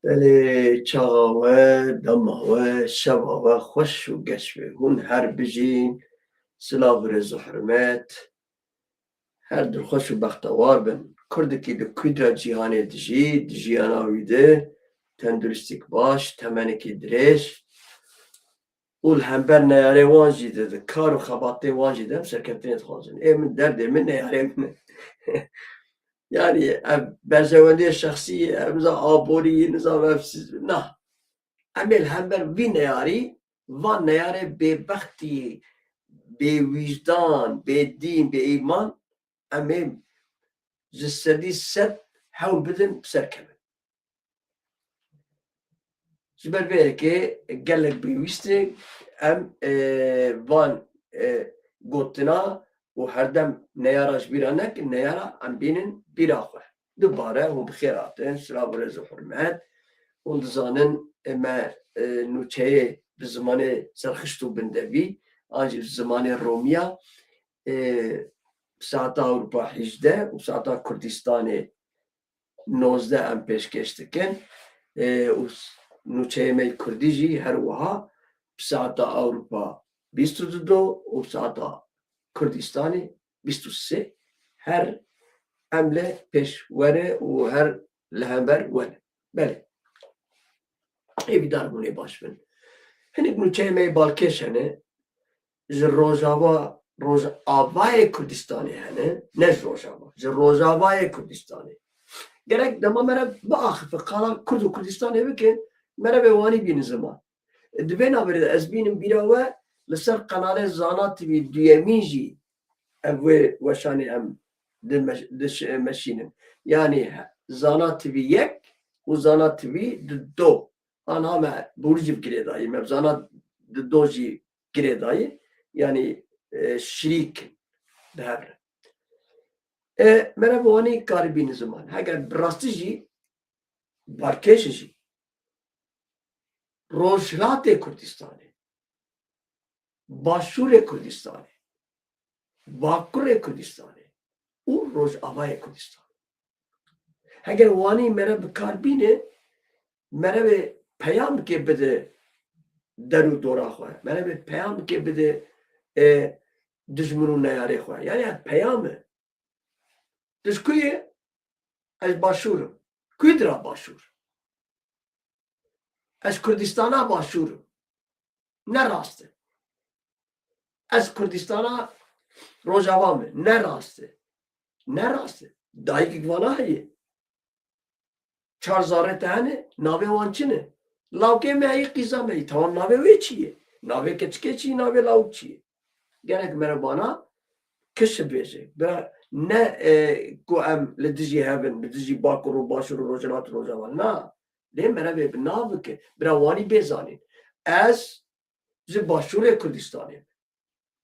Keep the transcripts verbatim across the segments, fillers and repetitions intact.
Belê, çaxa we, dema we, şeva we xweş û geş be. Hûn her bijîn, silav û rêz û hurmet. Her dilxweş û bextewar bin. Kurdekî li kûdra cîhanê dijî, di jiyana wî de tenduristîk baş, temenekî dirêj û li hember neyarê wan jî de, di kar û xebatê wan jî de em serkeftinê dixwazin. Ê min, derdê min neyarê min e. Yanî ev berjewendiyê şexsî ye, ev nizam aborî ye, nizam ev siz-, na. Em ê li hember vî neyarî, van neyarê bêbextî, bêwîjdan, bêdîn, bêîman, em ê ji sedî sed hewl bidin bi ser kevin. Ji ber vê yekê gelek pêwîst e em, e, van, e, gotina û herdem neyara ji bîra nekin, neyara em bînin bîra xwe. Dubare hûn bi xêr hatin, silav û rêz û hurmet. Hûn dizanin, e, me, e, nûçeyê bi zimanê serxişt û bindevî, an jî bi zimanê romiya, e, saeta Ewropa hejdeh û saeta Kurdistanê nozdeh em pêşkêş dikin. E, û s-, nûçeyê me yê kurdî jî her wiha bi saeta Ewropa bîst û du û saeta Kurdistanê bîst û sê, her em li pêş were û her li hember were. Belê. Êvîdar bûnê baş bin. Hinek nûçeyê me yê balkêş hene, ji Rojava, Rojavayê Kurdistanê hene, ne ji Rojava, ji Rojavayê Kurdistanê. Gerek dema mere biaxife, qala Kurd û Kurdistanê bike, mere vê wanî bînin ziman. Di vê navê de ez bînim bîra we li ser qenalê Zana T V duyemîn jî ev wê weşanê em di meş-, di ş-, meşînin. Yanî Zana T V yek û Zana T V di do. Ana me bi wir jî bi girêdayî, me bi Zana di do jî girêdayî. Yanî, e, şirîk in bi hev re. E, mere bi wanî karibînin ziman. Heger bi rastî jî balkêş jî Rojhilatê Kurdistanê, Başûrê Kurdistanê, Bakurê Kurdistanê û Rojavayê Kurdistanê. Heger wanî mere bi kar bîne, mere vê peyamkê bide der û dora xwe, mere vê peyamkê bide, e, dijmin û neyarê xwe. Yani ev peyam e. Tu ji ku yî? Ez Başûr im. Kurdra Başûr. Ez Kurdistana Başûr im. Ne rast e. Ez Kurdistana Rojava me. Ne rast e. Ne rast e. Dayikek vana heye. Çar zarê te hene, navê wan çi ne? Lawkê me yê, qîza me yê. Tamam, navê wê çi ye? Navê keçikê çi ye? Navê lawik çi ye? Gerek mere vana kişi bêje. Bira ne, e, ku em li dijî hev in, li dijî Bakur û Başûr û Rojhilat û Rojava. Na. Lê mere vê bi nav bike. Bira wanî bê zanîn. Ez ji Başûrê Kurdistanê me.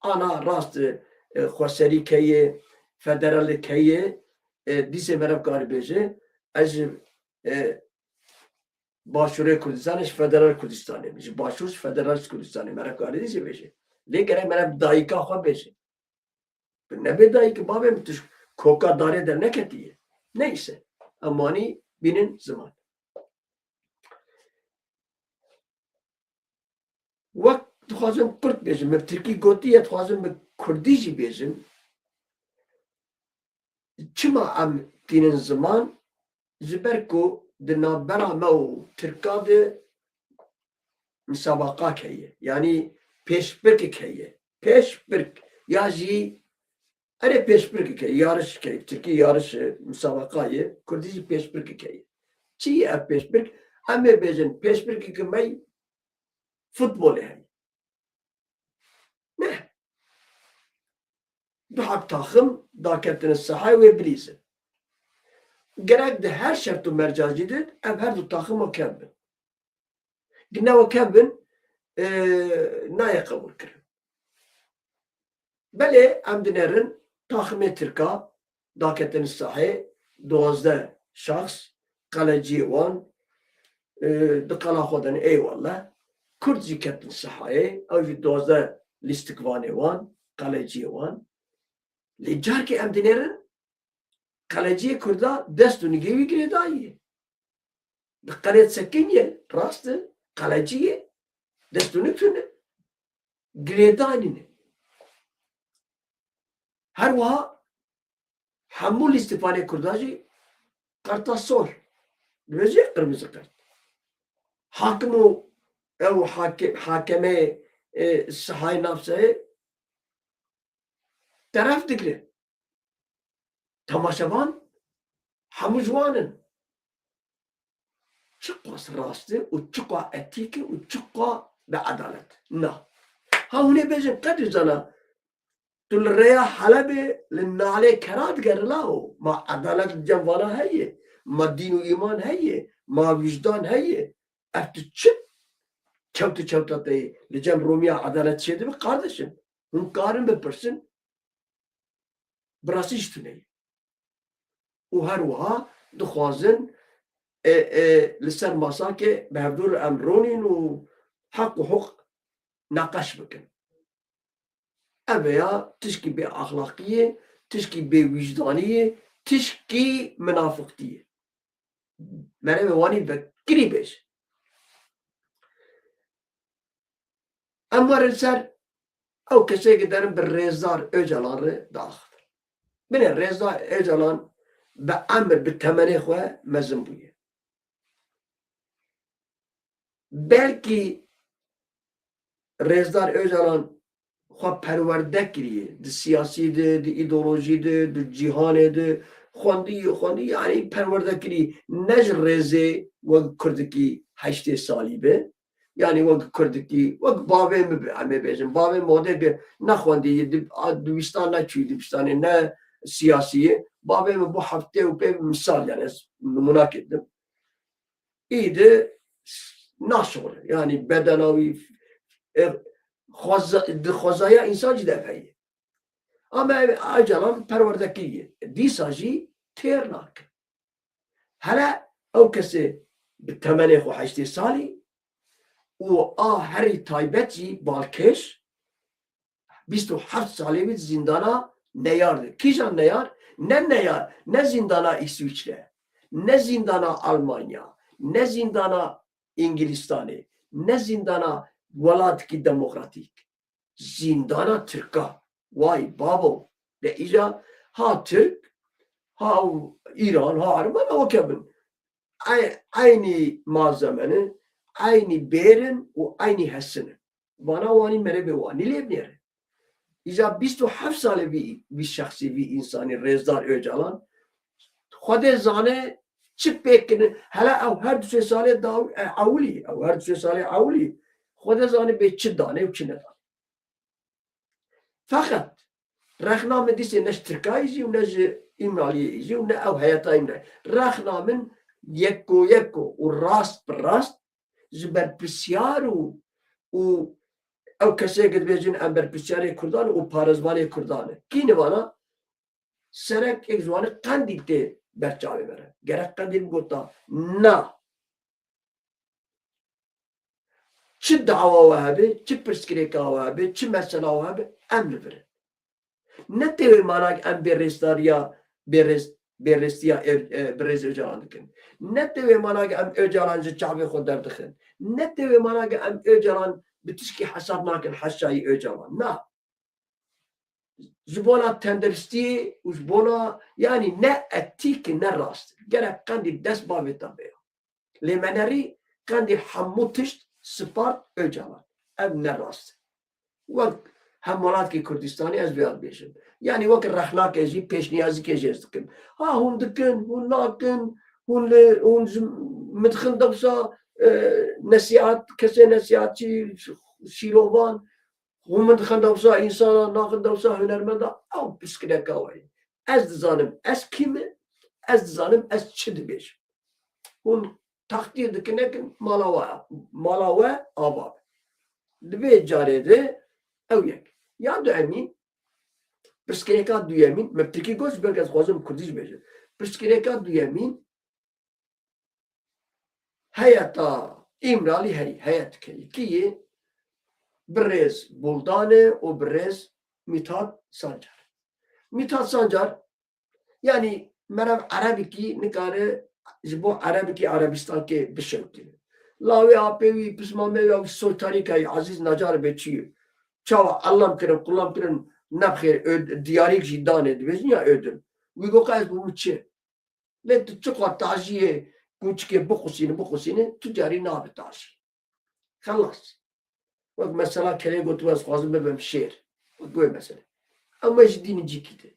Ana rast, e, xweserî keye, federalî keye, e, dîsê mere bi kar bêje, ez ji, e, Başûrê Kurdistanê, ji Federal Kurdistanê me. Ji Başûr, ji Federal Kurdistanê mere bi kar dîsê bêje. Lê gerek mere bi dayika xwe bêje. Bi nebê dayik û bavê min tu ji koka darê derneketiye. Neyse. Em wanî bînin ziman. Wek dixwazim kurt bêjim, min bi tirkî gotiye, dixwazim bi kurdî jî bêjim. Çima em tînin ziman? Ji ber ku di navbera me û tirka de misabaqa heye. Yanî pêşbirkek heye. Pêşbirk ya jî erê pêşbirkek heye, yarış heye. Tirkî yarış e, misabaqa ye. Kurdî jî pêşbirkek heye. Çi ye ev pêşbirk? Em ê bêjin pêşbirkeke me futbolê heye. Ne. Du heb taxim daketine sahayê wê bilîzin. Gerek di her şert û mercacî de ev her du taxim wekev bin. Di ne wekev bin, e, nayê qebûl kirin. Belê em dinerin taximê tirka daketin sahê, duwazdeh şaxs, qeleciyê wan, e, di qela xwe de ne, eyvallah. Kurd jî ketin sahayê, ew jî duwazdeh lîstikvanê wan, qeleciyê wan. Lê carkê em dinêrin, qeleciyê Kurda dest û nigê wî girêdayî ye. Di qelê sekiniye, rast e, qelecî ye, destûnik tune, girêdanî ne. Her wiha hemû lîstifanê Kurda jî qerta sor, dibêje qirmizi qert. Hakim û ew hake-, hakemê, e, sihayê navseyê teref digire. Temaşevan hemû ji wan in. Çiqas rast e û çiqa etîk e û çiqa bi edalet. Na. Ha hûn ê bêjin qedî zana, tu li rêya Helebê li nalê kera digere lawo. Ma edalet li cem vana heye? Ma dîn û îman heye? Ma wijdan heye? Ev tu çi çewt û çewta te yê? Li cem Romiya edalet çêdibe kardeşim? Hûn karin bipirsin, bi rastî ji tune ye. Û her wiha dixwazin, e, e, li ser masakê bi hevdû re em ronîn û heq û hûq neqeş bikin. Ev ya tişkî bêaxlaqî ye, tişkî bêwîjdanî ye, tişkî minafiqtî ye. Merivê wanî vekirî bêje. Em werin ser ew kesê ki derin bi Rêzdar Ocalan re diaxivin. Binê Rêzdar Ocalan bi emir, bi temenê xwe mezin bûye. Belkî Rêzdar Ocalan xwe perwerde kiriye. Di siyasî de, di îdeolojî de, di cîhanê de xwendî, xwendî, yanî perwerde kirî. Ne ji rêzê wek kurdikî heştê salî be. Yanî wek kurdikî, wek bavê min be, em ê bêjin. Bavê min odê ke nexwendî, di, a, dibistan neçûyî, dibistanê ne siyasî ye. Bavê min bû heftê û pê, misal, yanî ez nimûnakê didim. Îdî naşore. Yanî bedena wî, e, xweza-, di xwezaya însan jî de ev heye. Ama ev Ocalan perwerde kiriye. Dîsa jî têr nake. Hele ew kesê bi temenê xwe heştê salî û a herî taybet jî balkêş, bîst û heft salê wî di zîndana neyar de. Kîjan neyar? Ne neyar, ne zîndana Îswîçre, ne zîndana Almanya, ne zîndana Îngilîstanê, ne zîndana welatikî demokratîk. Zîndana Tirka. Way babo. De îca ha Tirk, ha Îran, ha Ermen, ew kevin. Ey-, eynî malzeme ne, eynî bêr in û eynî hesin in. Vana wanî merivê wanî lê binêre. Îca bîst û heft salê vî, vî şexsî, vî însanî Rêzdar Ocalan Xwedê zane çi pêk kirin. Hele ew her du sê salê daw-, e, ewilî, ew her du sê salê ewilî. Xwedê zane bê çi danê û çi nedanê. Feqet rexna min dîsê ne ji Tirkayê jî û ne ji Îmraliyê jî û ne ew heyeta Îmraliyê. Rexna min yeko yeko û rast bi rast ji berpirsiyar û, û ew kesê ke dibêjin em berpirsiyarê Kurdan û parêzvanê Kurdan e. Kî ne vana? Serek êk ji wan e Qendîl tê ber çavê me re. Gerek Qendîl bigota, na. Çi dawa we hebe, çi pirsgirêka we hebe, çi mesela we hebe, em li vir in. Ne tê wê mana em bê rêzdariya, bê rêz-, bê rêstiya ev, e, bi rêz Ocalan dikin. Ne tê wê mana em Ocalan ji çavê xwe derdixin. Ne tê wê mana em Ocalan bi tişkî hesab nakin, heşayî Ocalan. Na. Ji bona tendiristiyê û ji bona, yanî ne etîk, ne rast. Gerek Qendîl dest bavê te bêya. Lê me nerî Qendîl hemû tişt spart Ocalan. Ev ne rast e. Wek hemwelatîkê Kurdistanê ez vêya dibêjim. Yanî wek rexnakê jî, pêşniyazîkê jî ez dikim. Ha hûn dikin, hûn nakin, hûn li, hûn ji min dixin dewsa, e, nesîhat, kesê nesîhatçî, şîrovan, hûn min dixin dewsa însana, naxin dewsa hunermenda, ew pirsgirêka we ye. Ez dizanim ez kî me, ez dizanim ez çi dibêjim. Hûn textîr dikin nekin, mala we, mala we ava be. Di vê carê de ew yek. Ya duemîn, pirsgirêka duyemîn, me bi tirkî got, ji ber ku ez dixwazim bi kurdî jî bêjim. Pirsgirêka duyemîn, heyeta Îmralî herî, heyet keyî kî ye? Birêz Buldan e û birêz Mîthat Sancar. Mîthat Sancar, yanî meriv erebîkî nikare ji bo Erebikî Erebîstankê bişewtîne. Lawê apê wî, pismamê wî, ew soytarîkayî Ezîz Necar bê çi ye? Çawa elam kirin, qulam kirin, nexêr, ö-, diyarîk jî danê, dibêjin ya ödül. Wî got, ez bûm çi? Lê tu çiqas tajiyê kûçikê biqusînî, biqusînî, tu carî nabe tajî. Xelas. Wek mesela kerê gotibe, ez xwazim bibim şêr. Wek wê mesele. Ew me ji dînî cîkî de.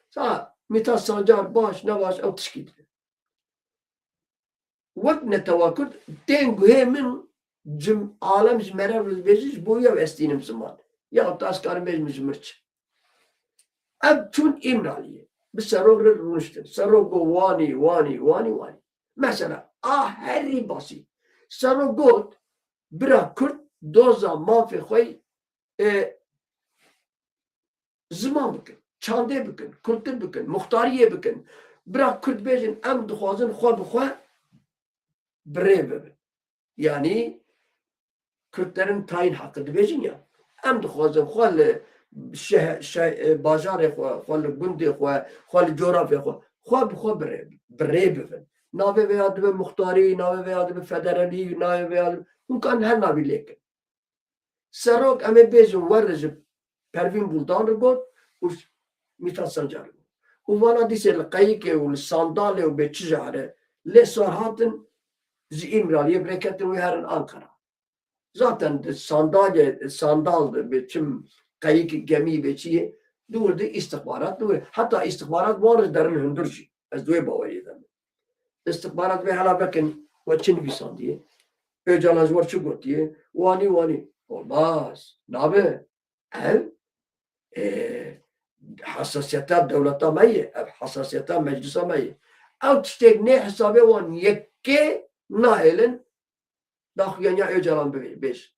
Sa Mîtat Sancar baş, ne baş, ew tişkî dide. Wek netewa Kurd, tên guhê min, cim-, alem ji me re dibêje, ji bo wî ew ez tînim ziman. Ya ta ez karim bêjim ji mir çi. Ev çûn Îmraliyê. Bi serok re rûniştin. Serok got wanî, wanî, wanî, wanî. Mesela, a herî basî. Serok got, bira Kurd doza mafê xwe, e, ziman bikin, çandê bikin, kultur bikin, muxtariyê bikin. Bira Kurd bêjin, em dixwazin xwe bi xwe bi rê bibin. Yanî Kürtlerin tayin hakkı dibêjin ya. Em dixwazin xwe li şeh-, şeh-, e, bajarê xwe, xwe li gundê xwe, xwe li coğrafya xwe, xwe bi xwe bi rê, bi rê bibin. Navê vê ya dibe muxtarî, navê vê ya dibe federalî, navê vê ya dibe, hûn kan her navî lê kin. Serok, em ê bêjin, were ji Pervîn Buldan re got û Mîtat Sancar re got. Û vana dîsê li qeyikê û li sandalê û bê çi jare lê sor hatin ji Îmraliyê bi rê ketin wê herin Ankara. Zaten di sandalê, sandal de bê çim qeyik gemî bê çi yê, di wir de îstixbarat, di wir, heta îstixbarat wan re derin hundir jî. Ez di wê baweriyê de me. Îstixbarat vê hela vekin, we çi nivîsandiye? Öcalan ji we çi gotiye? Wanî, wanî. Olmaz. Nabe. Ev, e, hesasiyeta dewleta me ye. Ev hesasiyeta meclisa me ye. Ew tiştek nê hesabê wan yekê nahêlin daxuyaniya Öcalan bibê-, bêj.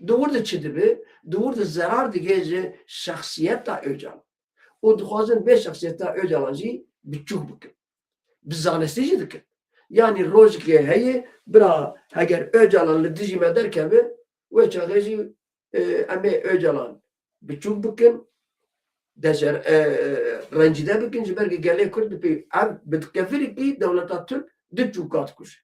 Di wir de çi dibe? Di wir de zerar digê ji şexsiyeta Öcalan. Û dixwazin vê şexsiyeta Öcalan jî biçûk bikin. Bi zanistî jî dikin. Yanî rojekê heye, bira, heger Öcalan li dijî me derkeve, wê çaxê jî, e, em ê Öcalan biçûk bikin, dejer-, e, e, rencîde bikin, ji ber ku gelê Kurd bi pê-, ev bi kevirîkî dewleta Tirk du çûka dikuje.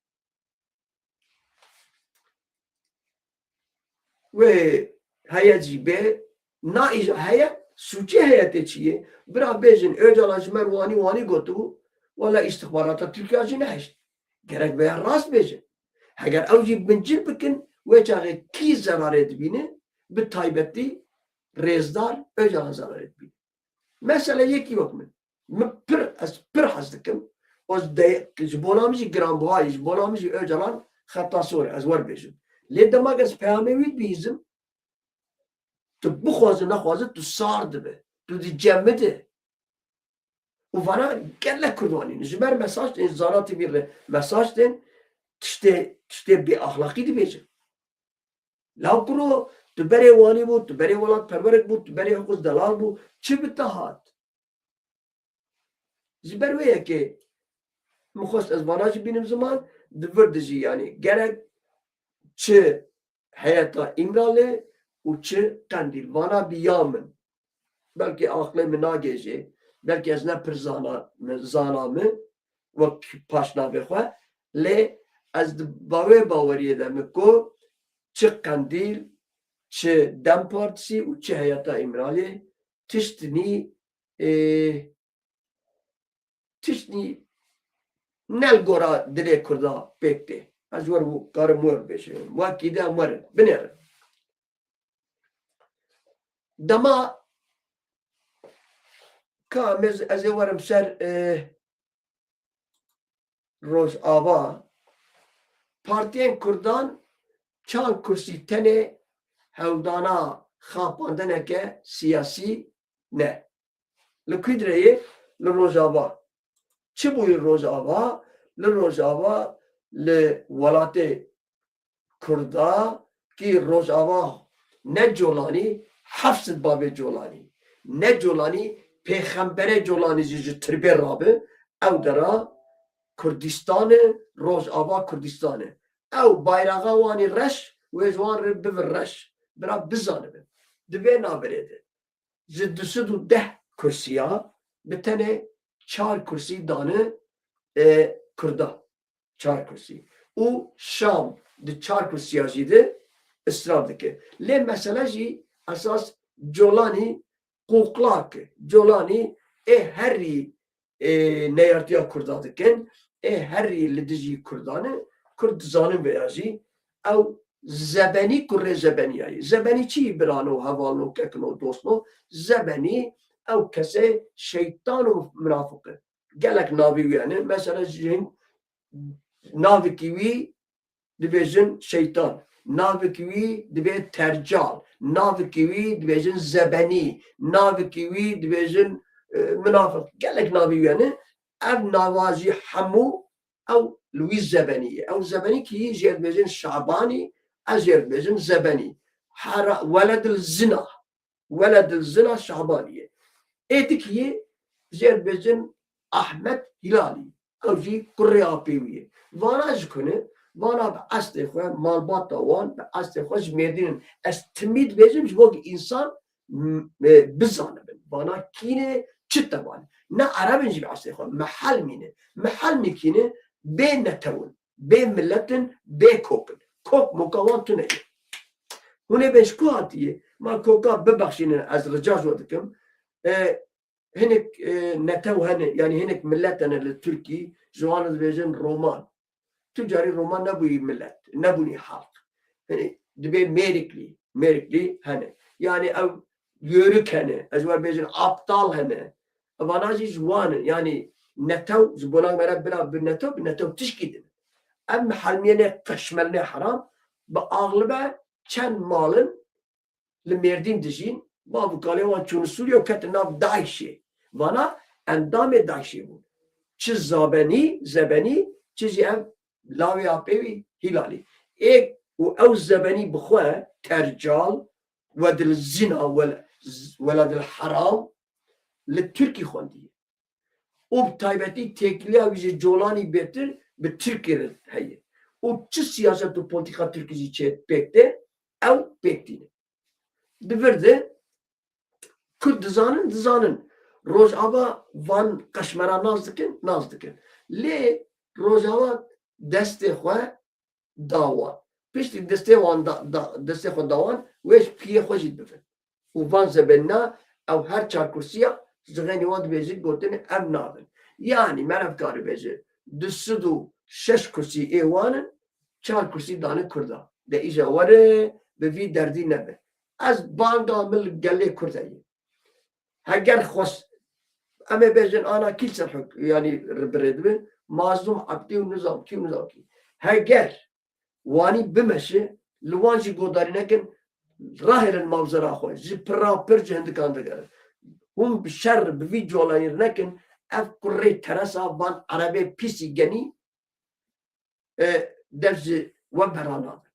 Wê heye jî bê, na îja heye, sûcê heye tê çi yê? Bira bêjin, Öcalan ji me re wanî wanî gotibû, wela îstixbarata Tirkiya jî nehişt. Gerek vêya rast bêjin. Heger ew jî bincil bikin, wê çaxê kî zerarê dibîne? Bi taybetî rêzdar Öcalan zerarê dibîne. Mesele yekî wek min. Min pir, ez pir hez dikim. Ez de, ji bona min jî giranbuha ye, ji bona min jî Öcalan xeta sor e, ez wer bêjim. Lê dema ez peyamê wî dibihîzim, tu bixwaze nexwaze tu sar dibe. Tu di cem min de. Û vana gelek Kurd wanîn. Ji ber mesaj tên, zana tî bî re mesaj tên, tiştê, tiştê bêaxlaqî dibêjin. Law kuro, tu berê wanî bû, tu berê welatperwerek bû, tu berê hiqûz delal bû, çi bi te hat? Ji ber wê yekê min xwest ez vana jî bînim ziman, di vir de jî, yanî gerek çi heyeta Îmralê û çi Qendîl. Vana bi ya min. Belkî aqilê min nagêjê, belkî ez ne pir zana, zana min, wek paşnavê xwe, lê ez di ba-, wê baweriyê de me ku çi Qendîl, çi DEM Partisi û çi heyeta Îmralê tiştinî, ê, tiştî ne li gora dilê Kurda pêk tê. Ez wer karim wer bêjim. Wekî de em werin, binêrin. Dema ka em ez, ez ê werim ser, e, Rojava, partiyên Kurdan çar kursî tenê hewldana xapandineke siyasî ne. Li ku dirê ye? Li Rojava. Çi bûyî Rojava? Li Rojava, li welatê Kurda ki Rojava ne Colanî, heft sed bavê Colanî. Ne Colanî, pêxemberê Colanî jî ji tirbê rabe, ew dera Kurdistan e, Rojava Kurdistan e. Ew bayraxa wan î reş, wê ji wan re bivin reş. Bira bizanibe. Di vê navberê de ji du sed û deh kursiya bi tenê çar kursî dane, e, Kurda. Çar kursî. Û Şam di çar kursiya jî de israr dike. Lê mesele jî esas Colanî qoqlak e. Colanî ê herî, ê, neyartiya Kurda dikin, ê herî li dijî Kurdan e. Kurd dizanin vêya jî. Ew Zebenî kurê Zebeniya ye. Zebenî çi birano, hevalno, kekno, dostno? Zebenî ew kesê şeytan û minafiq e. Gelek navî wî hene. Mesela jin navikî wî dibêjin şeytan. Navikî wî dibê tercal. Navikî wî dibêjin zebenî. Navikî wî dibêjin, e, minafiq. Gelek navî wî hene. Ev nava jî hemû ew li wî zebenî ye. Ew zebenî kî jê dibêjin Şabanî, ez jê dibêjin zebenî. Hera weledil zina. Weledil zina Şabanî ye. Ê dikî yê jê dibêjin Ahmet Hîlalî. Ew jî kurê apê wî ye. Vana ji ku ne? Vana bi eslê xwe, malbata wan bi eslê xwe ji Mêrdîn in. Ez timî dibêjim ji bo ku însan, m-, e, bizanibin. Vana kî ne, çi tevan e. Ne Ereb in jî bi eslê xwe. Mihelmî ne. Mihelmî kî ne? Bê netew in. Bê milet in, bê kok in. Kok moka wan tune ye. Hûn ê bên ji ku hatiye? Ma koka bibexşînin, ez rica ji we dikim. E, hinek, e, netew hene, yanî hinek milet hene li Tirkî, ji wan dibêjin Roman. Tu carî Roman nebûyî milet, nebûnî halk. Hinek dibê Mêriklî, Mêriklî hene. Yanî ew Yörük hene, ez we bêjin aptal hene. Evana jî ji wan in. Yanî netew, ji bona me re bila bi netew, bi netew tişkî din. Ev mihelmiyê ne qeşmerine heram, bi aglibe çend mal in li Mêrdîn dijîn, bav û kalê wan çûn Sûriye û ketin nav DAIŞê. Vana endamê DAIŞê bûn. Çi zabenî, zebenî, çi jî ev lawê apê wî Hîlalî. Ê û ew zebenî bi xwe tercal, wedil zina, wel-, weladil heram li Tirkî xwendiye. Û bi taybetî têkiliya wî ji Colanî bêtir bi Tirkî re heye. Û çi siyaset û polîtîka Tirkî jî çê pêk tê, ew pêk tîne. Di vir de Kurd dizanin, dizanin. Rojava van qeşmera nas dikin, nas dikin. Lê Rojava destê xwe da wan. Piştî destê wan da, da, destê xwe da wan, wê ji piyê xwe jî dibin. Û van zebenîna ew her çar kursiya ji xeynî wan dibêjin gotinê ev nabin. Yanî me re bikarî bêje, du sed û şeş kursî ê wan in, çar kursî dane Kurda. De îja were bi vî derdî nebe. Ez banga min li gelê Kurd heye. Heger xwest, em ê bêjin ana kî ser huk-, yanî birê dibe, Mazlûm Ebdî û nizam kî û nizam kî. Heger wanî bimeşe, li wan jî godarî nekin, rahêlin mavzera xwe, ji pira pir ji hindikan digerin. Hûn bi şer, bi vî colanî nekin, ev kurê teresa van erebê pîsî genî, e, dev ji we bera nadin.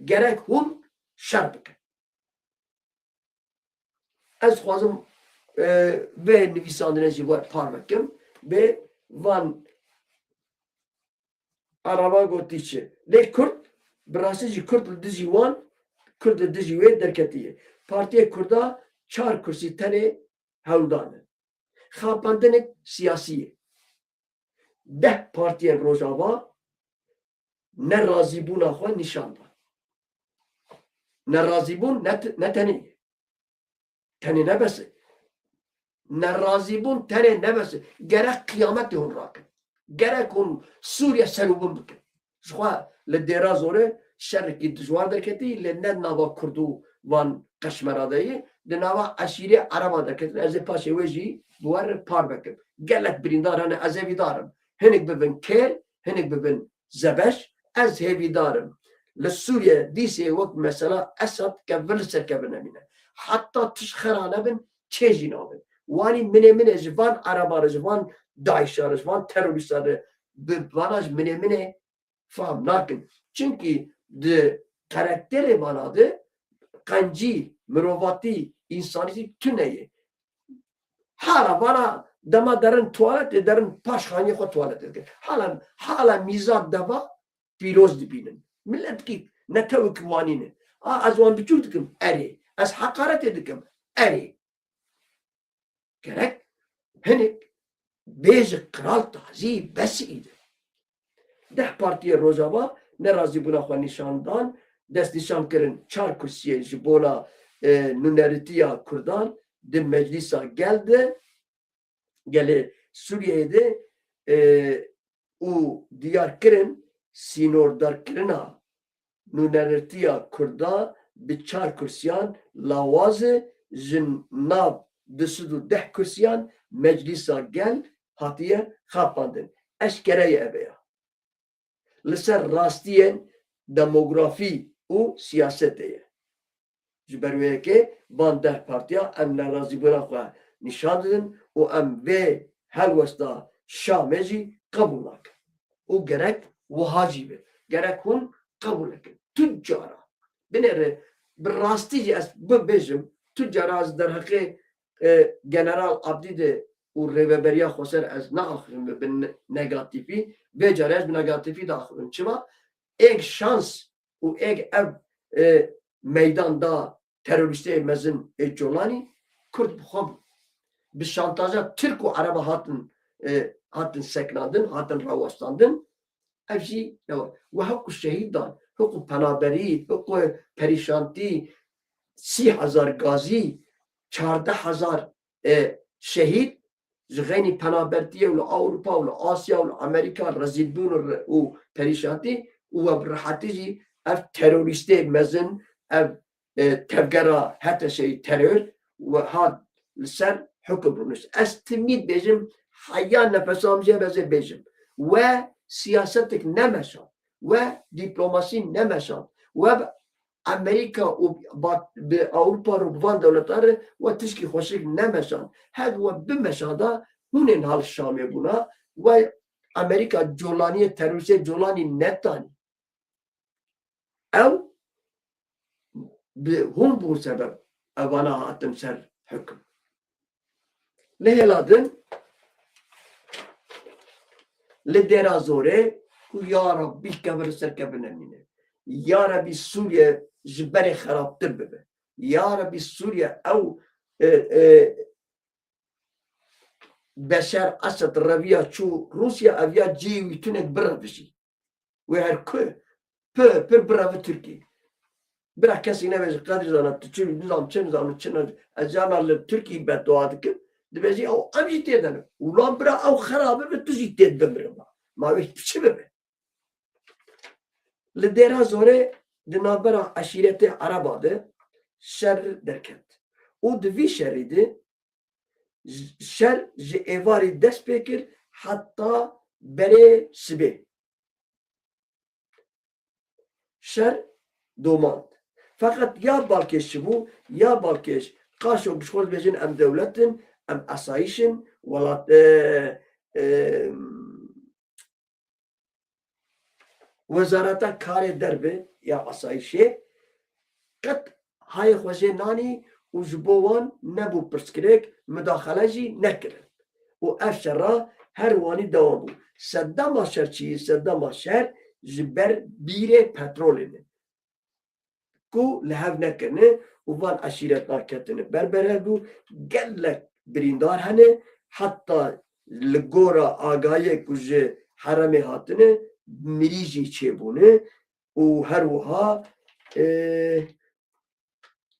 Gerek hûn şer bikin. Ez xwazim, e, vê nivîsandine jî we parve kim. Bê van Ereba gotî çi? Lê Kurd, bi rastî jî Kurd li dijî wan, Kurd li dijî wê derketiye. Partiyê Kurda çar kursî tenê hewl dane. Xapandinek siyasî ye. Deh partiyên Rojava nerazîbûna xwe nîşan dan. Nerazîbûn ne, ne tenê ye. Tenê ne bes e. Nerazîbûn tenê ne bes e. Gerek qiyametê hûn rakin. Gerek hûn Sûriye serûbûn bikin. Ji xwe li Dêra Zorê şerekî dijwar derketî, lê ne di nava Kurd û van qeşmera de yî, di nava eşîrê Ereba derketin. Ez ê paşê wê jî bi we re parve kim. Gelek birîndar hene, ez hêvîdar im. Hinek bibin kêl, hinek bibin zebeş. Ez hêvîdar im. Li Sûriye dîsê wek mesela Esad kevir li ser kevir nemîne. Heta tişt xera nebin, çê jî nabin. Wanî minê minê ji van Ereba re, ji van DAIŞa re, ji van terorîsta re bi vana ji minê minê fam nakin. Çimkî di karakterê vana de qencî, mirovatî, însanîtî tune ye. Hala vana dema derin tuwaletê, derin paşxaniyê xwe tuwaletê dikin. Hala, hala mîza deva pîroz dibînin. Miletkî netewekî wanî ne. A, ez wan biçûk dikim, erê. Ez heqaretê dikim, erê. Gerek hinek bêje kral tazî bes î de. deh partiyê Rojava nerazîbûna xwe nîşan dan, destnîşan kirin çar kursiyê ji bona, e, nûneritiya Kurdan di Meclîsa Gel de, gelê Sûriyeyê de, e, û diyar kirin sînordarkirina nûneritiya Kurda bi çar kursiyan lawaz e, ji nav du sed û deh kursiyan Meclîsa Gel hatiye xapandin. Eşkere ye ev ya. Li ser rastiyên demografî û siyasetê ye. Ji ber wê yekê van deh partiya em nerazîbûna xwe nîşan didin û em vê helwesta Şamê jî qebûl nakin. Û gerek wiha jî be. Gerek hûn qebûl nekin. Tu cara. Binêre bi rastî jî ez bibêjim, tu cara ez derheqê, e, General Abdî de û Rêveberiya Xweser ez naaxivim bi ne-, negatîfî. Vê carê ez bi negatîfî diaxivim. Çima? Êk şans û êk ev, e, meydan da terorîstê mezin ê Colanî Kurd bi xwe bû. Bi şantaja Tirk û Ereba hatin, e, hatin seknandin, hatin rawestandin. Ev jî ne we. We hiqû şehîdan, hiqû penaberî, hiqû perîşantî, sî hezar gazî, çardeh hezar, e, şehîd, ji xeynî penabertiyê û li Ewropa û li Asya û li Amerîka rezîlbûn û re-, û perîşantî û we bi rehetî jî ev terorîstê mezin, ev, e, tevgera H T Ş'ê teror we hat li ser hukum rûnişt. Ez timî dibêjim, heya nefesa min jê ez ê bêjim. We siyasetik nemeşand. We dîplomasî nemeşand. We bi Amerîka û ba-, bi Ewropa re û bi van dewletan re we tişkî xweşik nemeşand. Her we bimeşanda hûn ê niha li Şamê bûna, we Amerîka colaniyê terorîstê colanî netanî. Ew bi hûn bûn sebeb evana hatin ser hukm. Li hêla din, li Dêra Zorê ku ya Rabbî kevir li ser kevir nemîne. Ya Rabbî Sûriye ji berê xerabtir bibe. Ya Rabbî Sûriye ew, e, e, Beşar Esed reviya çû Rûsya, ev ya cihê wî tunek birevijî. Wê her ku pir, pir bireve Tirkî. Bira kesî nebêje, Qedrî zana, tu çi, nizam çi, nizam çi, ne-, ez cana li Tirkî beddua dikim. Dibêjî, ew, em jî tê de ne. Ulan bira ew xerabe be, tu jî tê de bimire ma. Ma wê çi bibe? Li Dêra Zorê di navbera eşîretê Ereba de şer derket. Û di vî şerî de j-, şer ji êvarî dest pê kir heta berê sibê. Şer domand. Feqet ya Balkêş çi bû, ya Balkêş qaşo bi xwe dibêjin em dewlet in, em esayîş in, welat, e, e, Wezareta Karê Derve ya Asayîşê qet hayê xwe jê nanî û ji bo wan nebû pirsgirêk, mudaxele jî nekirin. Û ev şera her wanî dewam bû. Sedema şer çi yî? Sedema şer ji ber bîrê petrolê ne. Ku li hev nekirine û van eşîretan ketine ber berhev bû, gelek birîndar hene, heta li gora agahiyê ku ji heremê hatine, mirî jî çêbûne û her wiha, e,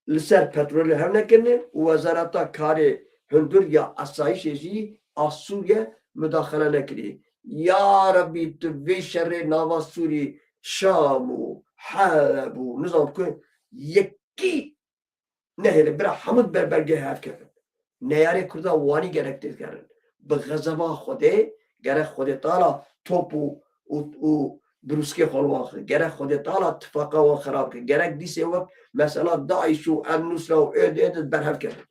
li ser petrolê hev nekirine û Wezareta Karê Hundir ya Esayîşê jî a Sûriye mudaxele nekiriye. Ya Rebî, tu vê şerê nava Sûrî, Şam û Heleb û nizam ku yekî nehêle, bira hemû ber belgê hev kevin. Neyarê Kurda Wanî gerek têdikerin. Bi xezeba Xwedê gerek Xwedê Teala top û, û, û brûskê xwe li wan xwe. Gerek Xwedê Teala tifaqa wan xerab ke. Gerek dîsê wek mesela DAIŞ û El Nusra û êdî êdî berhev kevin.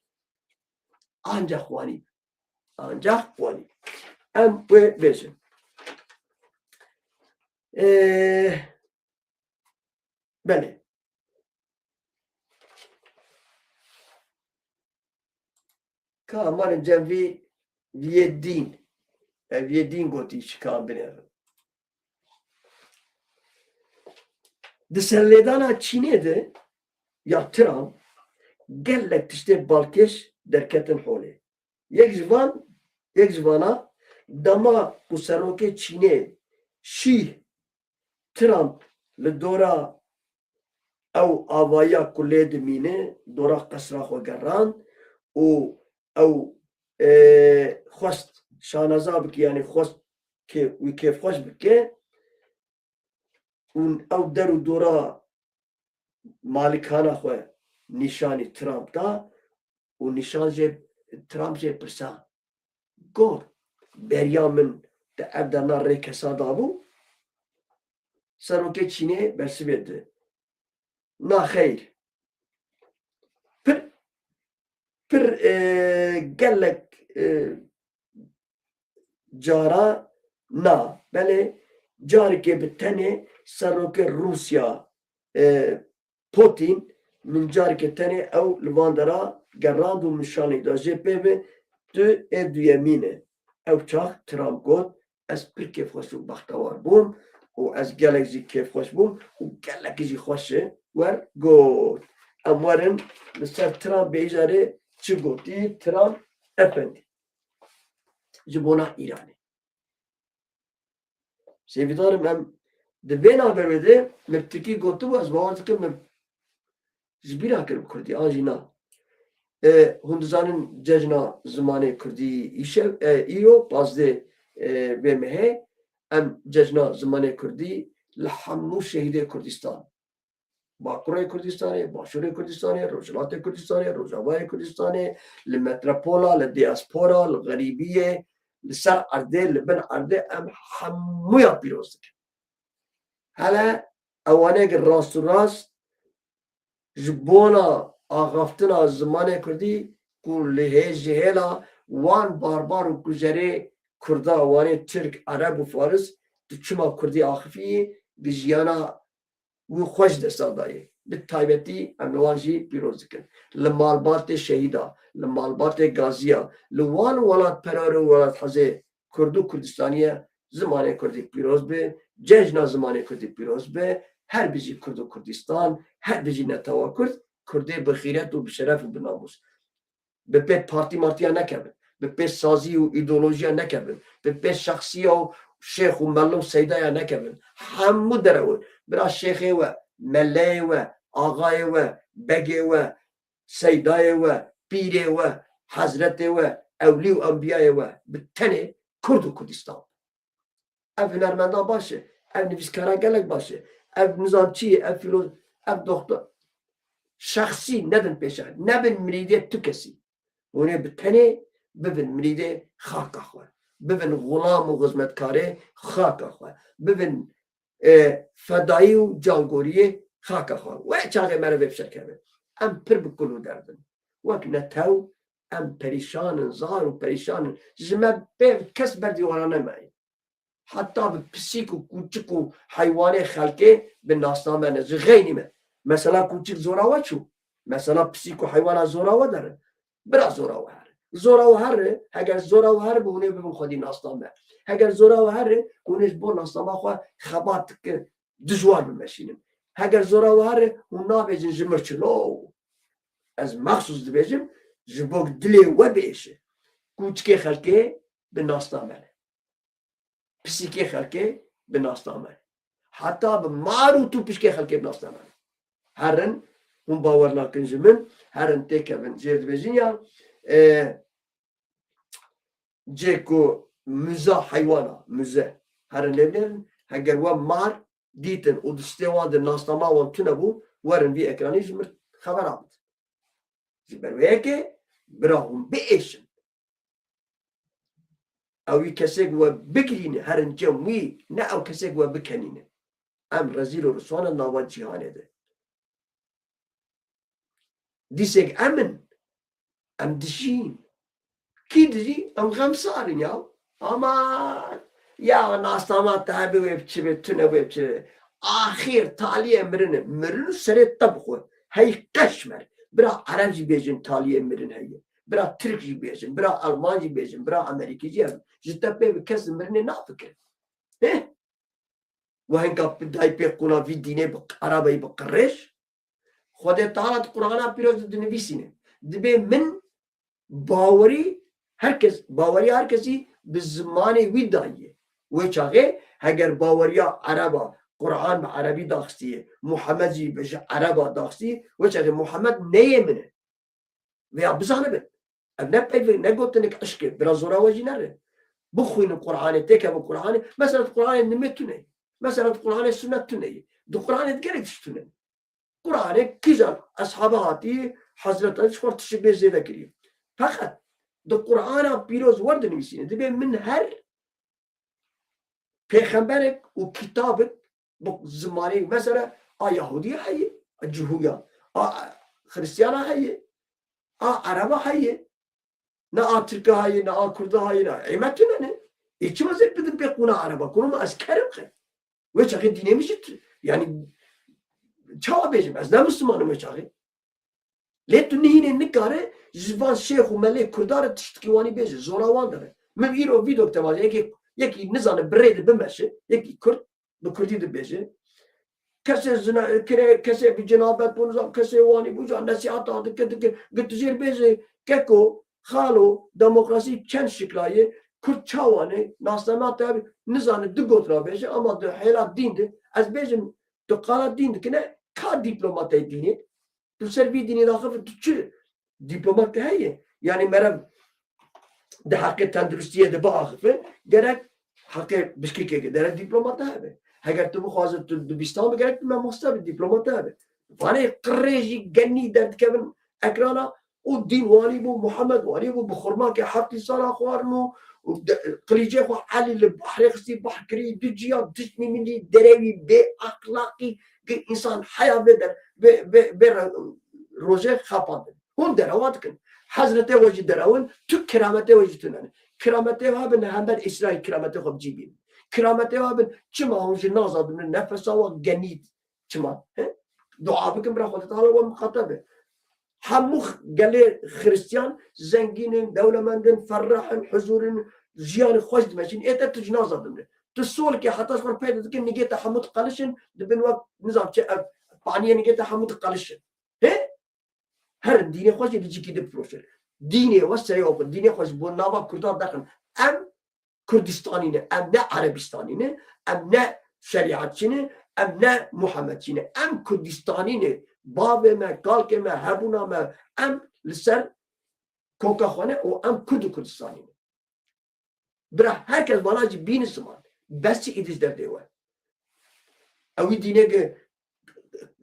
Ancak Wanî. Ancak Wanî. Em wê bêjin. Ee, Belê. Ka malên cem vî, viyê dîn. Ev viyê dîn gotî çi ka binêrin. Di serlêdana Çînê de ya Trump gelek tiştê balkêş derketin holê. Yek ji van, yek ji vana dema ku serokê Çînê Şî Trump li dora ew avayiya ku lê dimîne, dora qesra xwe gerand û ew, e, xwest şaneza bike, yanî xwest kê-, wî kêfxweş bike û ew der û dora malikana xwe nîşanî Trump da û nîşan jê, Trump jê pirsa. Got, beriya min te ev derna rê kesa dabû? Serokê Çînê bersivê di. Na xeyr. Pir, pir, e, gelek, e, cara na. Belê carekê bi tenê serokê Rûsya, e, Putin, min carekê tenê ew li van dera gerand û min şanî da. Jê pê ve tu ê duyemîn e. Ew çax Trump got, ez pir kêfxweş û bextewar bûm û ez gelek jî kêfxweş bûm û gelekî jî xweş e. Wer got. Em werin li ser Trump bêjarê çi gotî Trump efendî ji bona Îranê. Sêvîdarim em di vê navberê de min bi tirkî gotibû, ez bawer dikim min ji bîra kir bi kurdî, an jî na. E, hûn dizanin cejna zimanê kurdî îşev, e, îro pazdeh, e, vê mehê, em cejna zimanê kurdî li hemû şehîdê Kurdistan, Bakurê Kurdistanê, Başûrê Kurdistanê, Rojhilatê Kurdistanê, Rojavayê Kurdistanê, li metropola, li diaspora, li xerîbiyê, li ser erdê, li bin erdê, em hemûya pîroz dikin. Hele ewanê ki rast û rast ji bona axaftina zimanê kurdî ku li hê-, ji hêla wan barbar û kujerê kurda, wanê tirk, ereb û faris, tu çima kurdî axifiyî, bi jiyana wî xwe ji desta dayê. Bi taybetî em li wan jî pîroz dikin. Li malbatê şehîda, li malbatê gaziya, li wan welatperwer û welathezê Kurd û Kurdistaniye, zimanê Kurdî pîroz be, cejna zimanê Kurdî pîroz be, her bijî Kurd û Kurdistan, her bijî netewa Kurd, Kurdê bi xîret û bi şeref û bi namûs. Bi pê partî martiya nekevin, bi pê sazî û îdeolojiya nekevin, bi pê şexsiya û şêx û melo û seydaya nekevin. Hemû derewin. Bira şêxê we, meleyê we, axayê we, begê we, seydayê we, pîrê we, hezretê we, ewlî û enbiyayê we bi tenê Kurd û Kurdistan. Ev hunermenda baş e, ev nivîskara gelek baş e, ev nizam çi ye, ev filo-, ev doxtor. Şexsî nedin pêşe, nebin mirîdê tu kesî. Hûn ê bi tenê bibin mirîdê xaka xwe, bibin xulam û xizmetkarê xaka xwe, bibin, e, fedayî û cangoriyê xaka xwe. Wê çaxê me re vê fişekeve. Em pir bi kul û derd in. Wek netew em perîşan in, zar û perîşan in. Ji me bê kes berdî wana nemaye. Heta bi pisîk û kûçik û heywanê xelkê bi nasname ne. Ji xeynî me. Mesela kûçik zora we çû. Mesela pisîk û heywana zora we derin. Bira zora we here. Zora we here, heger zora we here bi hûnê bibin xwedî nasname. Heger zora we here, hûnê ji bo nasnama xwe xebat dikin, dijwar bimeşînin. Heger zora we here, hûn nabêjin ji mir çilo. Ez mexsûs dibêjim, ji bo dilê we biêşe. Kûçikê xelkê bi nasname ne. Pisîkê xelkê bi nasname ne. Heta bi mar û tûpişkê xelkê bi nasname ne. Herin, hûn bawer nakin ji min, herin têkevin jêr dibêjin ya, e, cê ku muza heywana, muze, herin lê binêrin, heger we mar dîtin û di stê wan de nasnama wan tune bû, werin vî ekranî ji mir xebera bidin. Ji ber wê yekê bira hûn biêşin. Ew wî kesê ku we bigirîne, herin cem wî, ne ew kesê ku we bikenîne. Em rezîl û riswan in nava cîhanê de. Dîsek em in, em dijîn. Kî dijî? Em xemsar in ya. Aman, ya nasnama te hebe wê biçibe, tune wê biçibe. Axir taliyê mirin e. Mirin û serê te bixwe. Hey qeşmer. Bira Ereb jî bêjin taliyê mirin heye. Bira Tirk jî bêjin, bira Alman jî bêjin, bira Amerîkî jî hebe. Ji te pê bi kes mirinê nafikire. Heh. Û hinka dayî pê qûna vî dînê bi Erebeyî bi qirêj. Xwedê Teala di Qur'ana pîroz de dinivîsîne. Dibê min bawerî her kes, baweriya her kesî bi zimanê wî dayiye. Wê çaxê heger baweriya Ereba Quran bi erebî daxistî ye, Muhammed jî bi, ji ereba daxistî, wê çaxê Muhammed neyê min e. Vêya bizanibin. Ev ne peyvê, ne gotinek eşq e, bira zora we jî nere. Bixwînin Quranê, têkevin Quranê. Mesela di Quranê nimê tune ye. Mesela di Quranê sunnet tune ye. Di Quranê di gelek tişt tune ne. Quranê kîjan eshabe hatî, Hezret Elî ji xwe tişik bê zêde kiriye. Feqet di Qurana pîroz wer dinivîsîne. Dibê min her pêxemberek û kitabek bi zimanê, mesela, a Yahûdiya heye, a Cihûya, a Xiristiyana heye, a Ereba heye, ne a Tirka heye, ne a Kurda heye, ne. Ê me tune ne. Ê çima zê bidin pê qûna Ereba? Kuruma ez kerim xwe. Wê çaxê dînê min jî tu-, yanî çawa bêjim? Ez ne Misliman im wê çaxê. Lê tu nihînê nikare ji van şêx û melê Kurda re tiştikî wanî bêje, zora wan de be. Min îro vîdok te vaje, yekî, yekî nizane bi rê de bimeşe, yekî Kurd, bi Kurdî dibêje. Kesê zina, kire, kesê bi cenabet bû, nizam, kesê wanî bû, ca nesîheta dike, dike, gi tu jêr bêje, keko, xalo, demokrasî çend şikla ye, Kurd çawa ne, nasnama te nizane du got ra bêje, ama di hêla dîn de, ez bêjim, tu qala dîn dikine, ka dîplomatayê dînê? Tu ser vî dînê daxivî, tu çi dîplomat te heye? Yanî meriv di heqê tenduristiyê de biaxife, gerek heqê bişkekê de, gerek dîplomat te hebe. Heger tu bixwaze tu dibîstan be, gerek tu mamoste be, dîplomat te hebe. Vanê qirê jî genî derdikevin ekrana û dîn wanî bû, Muhammed wanî bû, bi xurmakê heftî sala xwarin û, û de-, qilîcê xwe Elî li bahrê xistî, bahr kirî, du ciya, dijmî milî, derewî, bê exlaqî, ki însan heya vê der, vê, vê, vê re-, rojê xapandin. Hûn derewa dikin. Hezretê we jî derewin, tu kirametê we jî tune ne. Kirametê we bin hember Îsraîl kirametê xwe bi cî bînin. Kirametê we bin çima hûn jî naza dibin nefesa we genî çima? He? Dua bikin bira Xwedê Teala we miqate be. Hemû x-, gelê Xiristiyan zengîn in, dewlemend in, ferreh in, huzûr in, jiyanê xweş dimeşin. Ê te tu jî naza dimre. Tu solkê heta ji xwe peyda dikin, nigê te hemû diqelişin, dibin wek nizam çi ev paniyê nigê te hemû diqelişin. Hê? Herin dînê xwe jî li cîkî difiroşin. Dînê we serê xwe, dînê xwe ji bo nava Kurdan derxin. Em Kurdistanî ne, em ne Erebistanî ne, em ne şerîetçî ne, em ne Muhammedçî ne. Em Kurdistanî ne. Bavê me, kalkê me, hebûna me, em li ser koka xwe ne û em Kurd û Kurdistanî ne. Bira, her kes vana jî bînin ziman. Besî îdî ji derdê we. Ewî dînê ki,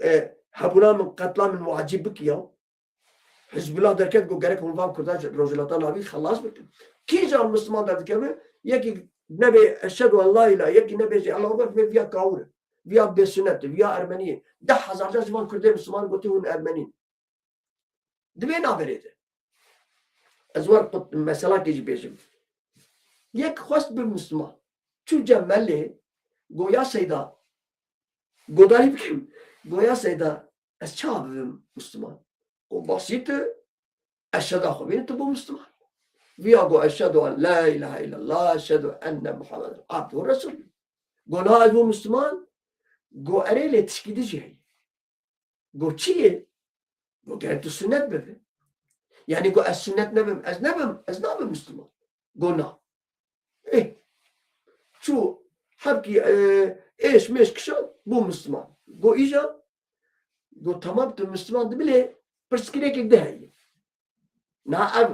e, hebûna min, qetla min wacîb bikiya. Hizbullah derket ku gerek hûn van Kurdan ji Rojhilata Navî xelas bikin. Kîjan Misliman derdikeve, yekî nebê eşhedû en la îlah, yekî nebêjê Allahu Ekber, vê viya kawir e. Viya bêsunet e, viya Ermenî ye. Deh hezar car ji van Kurdê Misliman gotî hûn Ermenî ne. Di vê naberê de. Ez wer qut-, meselakê jî bêjim. Yek xwest bi Misliman. Çû cem melê, go ya Seyda, godarî bikim. Go ya Seyda, ez çawa bibim Misliman? Go basît e, eşheda xwe bîne tu bû Misliman. Viya go eşhedû en la îlahe îllallah, eşhedû enne Muhammeden abdû resûlû. Go na ez bû Misliman, go erê lê tişkî din jî heye. Go çi ye? Go gerek tu sunnet bibe. Yanî go ez sunnet nebim, ez nebim, ez nabim Misliman. Go na. Eh. Çû hevkî, e, êş mêş kişand, bû Misliman. Go îja, go tamam tu Misliman dibî lê pirsgirêkek din heye. Na ev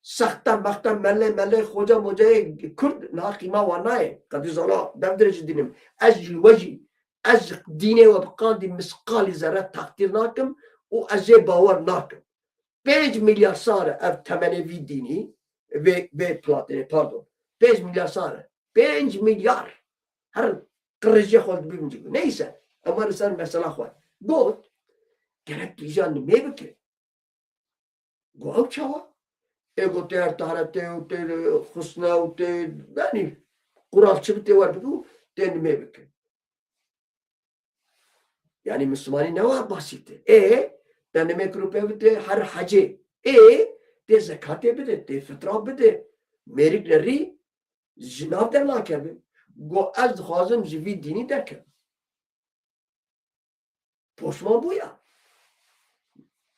sexte mexte mele mele xoca mocayê Kurd na qîma wan nayê. Qedî zala dev dirê ji dînim. Ez jî we jî, ez ji dînê we bi qandî misqalî zerre teqdîr nakim û ez jê bawer nakim. Pênc milyar sal e ev temenê vî dînî, vê, vê platênê, pardon. Pênc milyar sal e. Pênc milyar. Her qirêjê xwe dibî min cî. Neyse. Ema li ser mesela xwe. Got, gerek tu îja nimê bike. Go ew çawa? Ê go tê her taharetê û tê xusne û tê, yanî, qural çi bi tê wer bike û tê nimê bike. Yanî Mislimanî ne wa basît e. Ê, te nimê kir û pê bide her hecê. Ê, tê zekatê bide, tê fitra bide. Mêrik li rî ji nav dernakeve. Go ez dixwazim ji vî dînî derkevim. Poşman bû ya.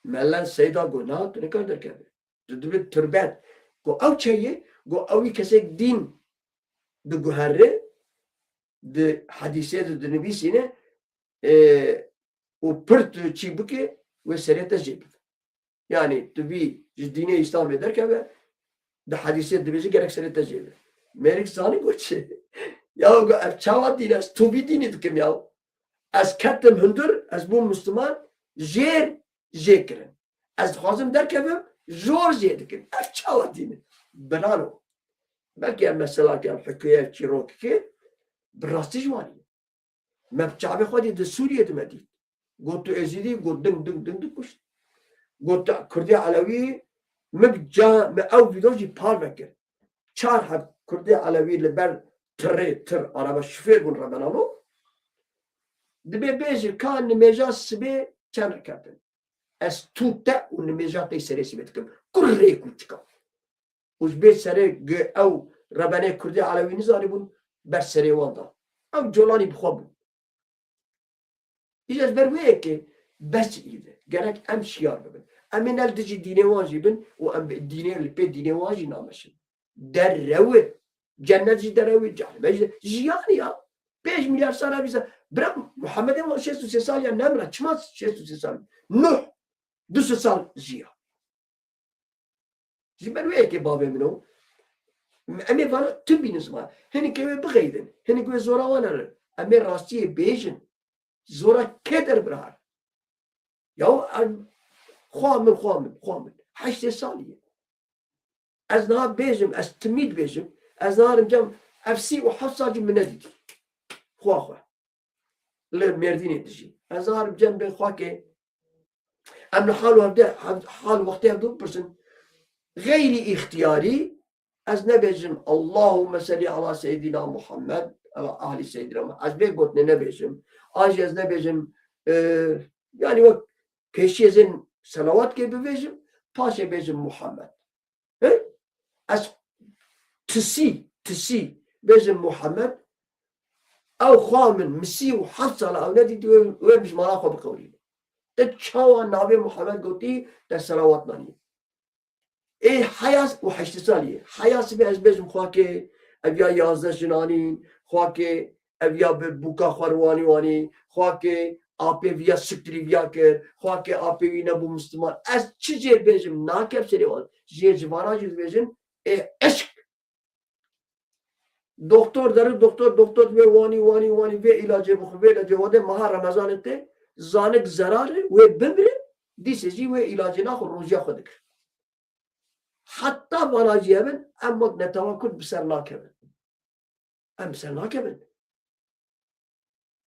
Melen Seyda got, na, tu nikar derkeve. Tu dibî turbet. Got, ew çi ye? Got, ew wî kesek dîn diguhere, di hedîsê de dinivîsîne, e, û pir tu çî bike, wê serê te jê bibe. Yanî tu vî ji dînê Îslamê derkeve, di hedîsê dibêje gerek serê te jê be. Mêrik zanî got çi? Ya got, ev çawa dîn e? Ez tovî dînî dikim ya. Ez ketim hundir, ez bûm Misliman, jêr jê kirin. Ez dixwazim derkevim, zor jê dikin. Ev çawa dîn e? Birano. Belkî ev meselakê, ev hikûye, ev çîrokekê bi rastî ji wanî ye. Me bi çavê xwe dî di Sûriyê de me dît. Got tu Êzîdî, got ding, ding, ding, ding kuşt. Got tu Kurdê Elewî, min ca, min ew vîdyo jî parve kir. Çar heb Kurdê Elewî li ber tirê, tir, araba şifêr bûn rebenalo. Dibê bêjin ka nimêja sibê çend reketin. Ez tu te û nimêja te serê sibê dikim. Kurê kûçika. Û ji bê serê gi ew rebenê Kurdê Elewî nizanîbûn, ber serê wan da. Ew colanî bi xwe bûn. Îja ji ber wê yekê bes î de. Gerek em şiyar bibin. Em ê ne li dijî dînê wan jî bin û em bi dînê, li pê dînê wan jî nameşin. Derew e. Cennet jî derew e, cehennem jî. Jiyanî ya. Pênc milyar sal evî se. Bira Muhammedê wan şêst û sê sal ya nemira. Çima şêst û sê sal? Nuh du sed sal jiya. Ji ber wê yekê bavê min o. Em ê vana tu bînin ziman. Hinek ê wê bixeydin. Hinek wê zora wan herin. Em ê rastiyê bêjin. Zora kê derbirahar? Ya em, xwa min, xwa min, xwa min. Heştê salî ye. Ez niha bêjim, ez timî dibêjim. Ez niha rim cem ev sî û heft sal jî min nedîtî. Xwa xwe. Li Mêrdînê dijî. Ez niha rim cem bê xwakê. Em li hal û hevde, hev-, hal wextê hevdu bipirsin. Xeyrî îxtiyarî ez nebêjim Allahümme selli ala seyyidina Muhammed, ala ahli seyyidina Muhammed. Ez vê gotinê nebêjim. An jî ez nebêjim, e, yani wek pêşiyê zên selawat kê bivêjim, paşê bêjim Muhammed. He? Ez tisî, tisî bêjim Muhammed, ew xwa min misî û heft sala ew nedîtî wê, wê mijmara xwe biqewirîne. Te çawa navê Muhammed gotî, te selawat nanî? Ê heya û heştê salî ye. Heya sibê ez bêjim xwakê, ev ya yazdeh jinanîn, xwakê, ev ya bi bûka xwe riwanî wanî, xwakê apê viya siktirî viya kir, xwakê apê wî nebû Misliman. Ez çi jê bêjim, nakev serê wan. Jê ji vana jî dibêjin, ê eşq. Doktor derin, doktor, doktor vê wanî, wanî, wanî, vê îlacê bixwe, vê îlacê xwe de, meha Remezanê tê, zanik zerar e, wê bimire, dîsê jî wê îlacê naxwe, rojiya xwe dikir. Heta vana jî hebin, em wek netewa Kurd bi ser nakevin. Em bi ser nakevin.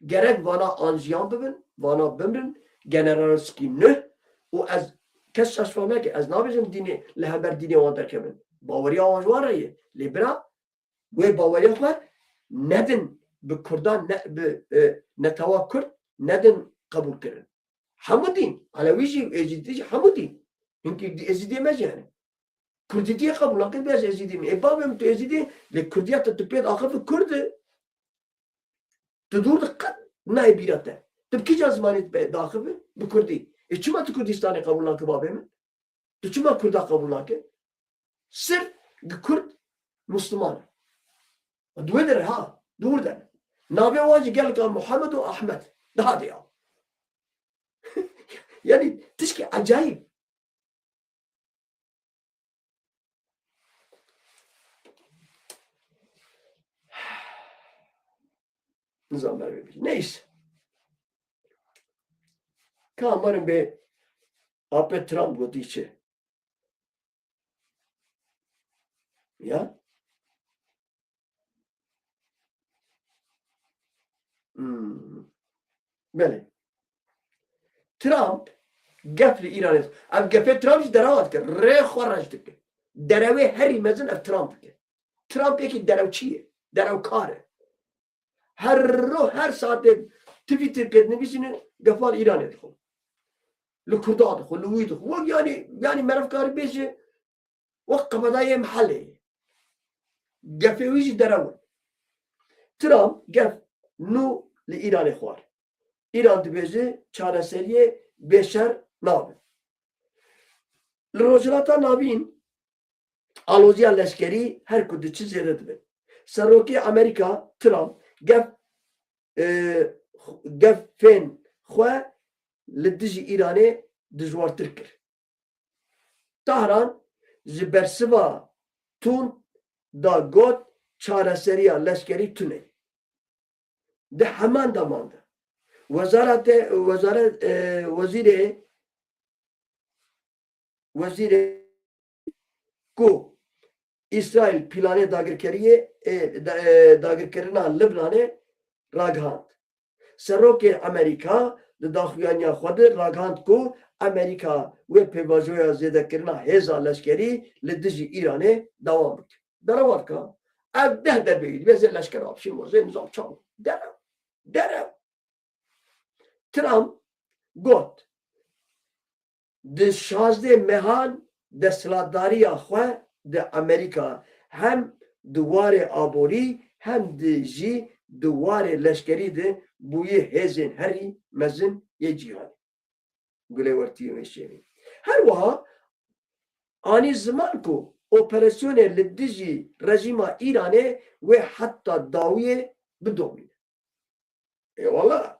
Gerek vana an jiyan bibin, vana bimrin, generalskî nuh û ez kes şaş fam neke, ez nabêjim dînê li hember dînê wan derkevin. Baweriya wan ji wan re ye. Lê bira wê baweriya xwe nedin bi Kurdan, ne, bi, e, netewa Kurd nedin qebûl kirin. Hemû dîn, Elewî jî, Êzîdî jî, hemû dîn. Hinkî Êzîdiyê me jî hene. Kurdîtiyê qebûl nake, bê ez Êzîdî me. Ê bavê min tu Êzîdî, lê Kurdiya te tu pê diaxive Kurd e. Tu dûr de qet nayê bîra te. Tu bi kîja zimanî diaxive? Bi Kurdî. Ê çima tu Kurdistanê qebûl nake bavê min? Tu çima Kurda qebûl nake? Sir gi Kurd Musliman e. Di wê derê ha, dûr de. Navê wan jî gelek a Muhammed û Ahmed. Daha de ya. Yani tişkî acayip. Nizam merve bir. Neyse. Ka marim be apê Trump gotî çi? Ya? Hmm. Belê. Trump gef li Îranê. Ev gefê Trump jî derewa dike. Rê xwe reş dike. Derewê herî mezin ev Trump dike. Trump yekî derewçî ye. Derewkar e. Her roj, her saetê Twitter ke dinivîsîne gefa li Îranê dixwe. Li Kurda dixwe, li wî dixwe. Wek yani, yani merevkarî bêje, wek qebedayê mehellê ye. Gefê wî jî derew in. Trump gef nû li Îranê xwar. Îran dibêje çareseriyê bêşer nabe. Li Rojhilata Navîn aloziya leşkerî her ku diçe zêde dibe. Serokê Amerîka Trump gef e, gefên xwe li dijî Îranê dijwartir kir. Tahran ji bersiva tund da got çareseriya leşkerî tune ye. Di heman deman de wezarete, wezare-, e, wezîrê, wezîrê ku Îsraîl planê dagirkeriyê, e, da-, e, dagirkirina Libnanê ragihand. Serokê Amerîka di daxuyaniya xwe de ragihand ku Amerîka wê pêvajoya zêdekirina hêza leşkerî li dijî Îranê dewam bike. Derewa dike. Ev deh derbeyî dibe zê leşker apşîn bo zê nizam çawa. Derew. Derew. Trump got, di şazdeh mehan desthilatdariya xwe di Amerîka hem di warê aborî hem di jî di warê leşkerî de bûye hêzên herî mezin yê cîhanê. Gulê wertiyê wê şêrî. Her wiha anî ziman ku operasyonê li dijî rejîma Îranê wê heta dawiyê bidomîne. Êwala.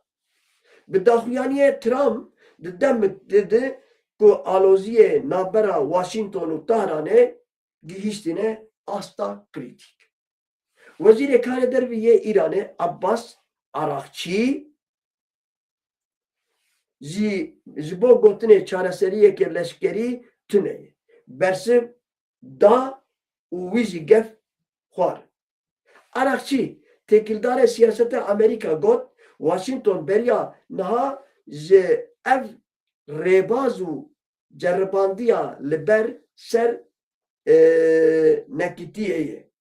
Bi daxuyaniyê Trump di demik de de ku aloziyê navbera Washington û Tahranê gihîştine asta krîtîk. Wezîrê Karê Derve yê Îranê Abbas Araxçî jî ji bo gotinê çareseriyeke leşkerî tune ye. Bersiv da û wî jî gef xwar. Araxçî, têkildarê siyaseta Amerîka got, Washington beriya niha ji ev rêbaz û ceribandiya li ber ser, e, nekitiyê ye.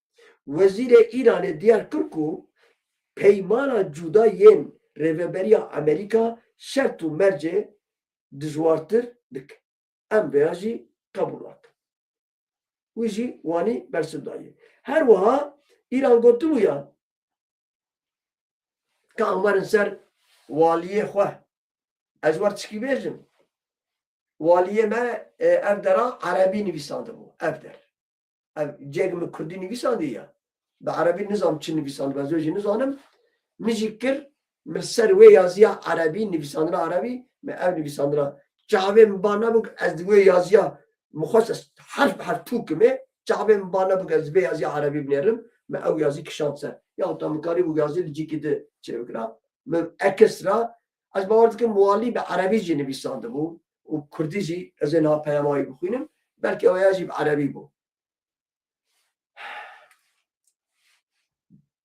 Wezîrê Îranê diyar kir ku peymana cuda yên rêveberiya Amerîka şert û mercê dijwartir dike. Em vêya jî qebûl nakin. Wî jî wanî bersiv daye. Her wiha Îran gotibû ya, ka em werin ser waliyê xwe. Ez wer tişkî bêjim. Waliyê me, e, ev dera erebî nivîsandibû. Ev der. Ev cêk min kurdî nivîsandî ya. Bi erebî nizam çi nivîsandibû, ez wê jî nizanim. Min jî kir, min ser wê yaziya erebî, nivîsandina erebî, min ev nivîsandina. Çavê min ba nebûk, ez di wê yaziya, min xwest ez herf bi herf tûkimê, çavê min ba nebûk, ez vê yaziya erebî binêrim, min ew yazî kişand ser. Ya ta min karîbû yazî li cîkî di çêbikira. Min ekistra, ez bawer dikim, walî bi erebî jî nivîsandibû û kurdî jî, ez ê niha peyama wî bixwînim, belkî ew ya jî bi erebî bû.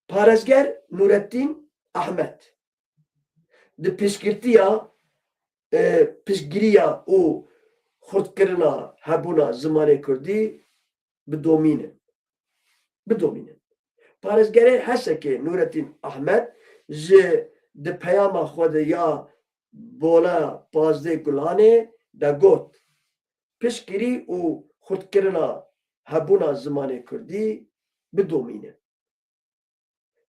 Parêzger Nurettin Ahmet di piştgirtiya, e, piştgiriya û xurtkirina hebûna zimanê kurdî bidomînin. Bidomînin. Parêzgerê Hesekê Nurettin Ahmet ji di peyama xwe de ya bona pazdeh Gulanê de got, piştgirî û xurtkirina hebûna zimanê kurdî bidomînin.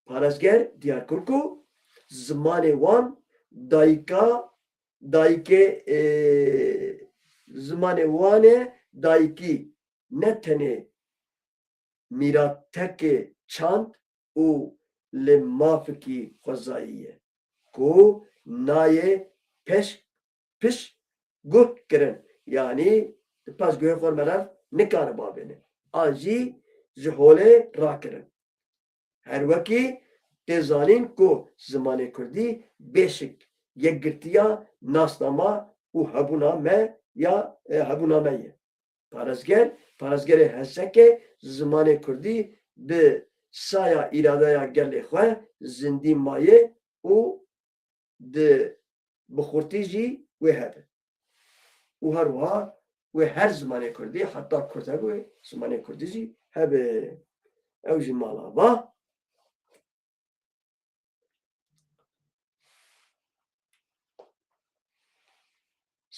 Parêzger diyar kir ku zimanê wan dayika, dayikê, e, zimanê wan e dayikî, ne tenê mîratekê çand û li mafikî xwezayî ye ku nayê peş, piş guh kirin, yanî di paş guhê xwe melev nikare bavêne, an jî ji holê rakirin. Her wekî tê zanîn ku zimanê kurdî bêşik yekgirtiya nasnama û hebûna me ya, e, hebûna me ye. Parêzger, parêzgerê Hesekê zimanê kurdî bi saya îradeya gelê xwe zindî maye û di bi xurtî jî wê hebe. Û her wiha wê her zimanê kurdî, heta kurd hebe, wê zimanê kurdî jî hebe. Ew jî mala va.